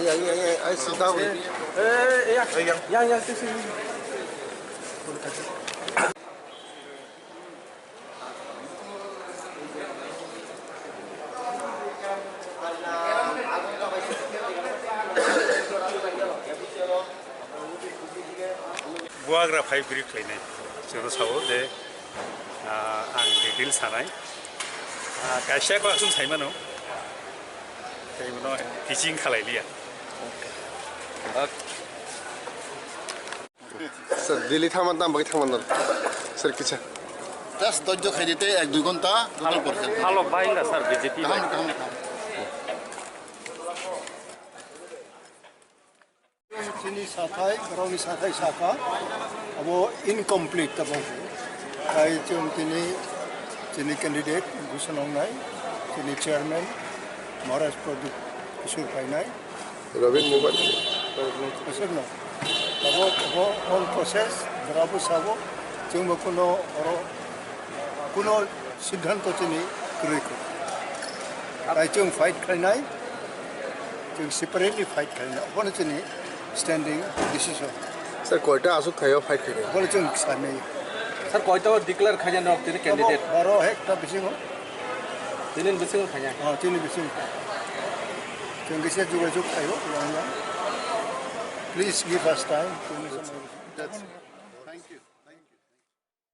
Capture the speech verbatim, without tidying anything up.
Yang, yang, yang, ayo, sit down. Eh, eh, yang, yang, yang, yang, sini, sini. Buagra phai bwrwi khlainai. Chwngno sao je, ah, ang detail sanai. Ah, kaisa ko aswng saimano. Tei bono teaching khalai liya. Sir, Delhi thangma tam bagwi thangma nang. Sir, kisa. Just dojjo khaidi tei ek dui ghonta total porkhe. Halo, bai na, sir, B J P bai. Kaham, kaham, kaham. Chini sathai, borokni sathai sakha, abo incomplete tabok. Tai chwng tini, chini candidate, Bhushan Ongnai, chini chairman, Maharaj Pradyut Kishore phainai. Robin Mobile. Aswkno. Abo, abo on process, borabo sabo, chwngbo kuno oro, kuno siddhanto chini kwrwi kho. Tai chwng fight khlainai, chwng separately fight khlainai. Abono chini standing decision. Sir, koita aswk thaio fight khlainai? Abono chwng sanai. Sir, koita declare khainai nok tini candidate? Baro hekta bisingo. Tini bisingo khainai? Oh, tini bisingo. Chwng kisa jogajog khaio, yang yang. Please give us time.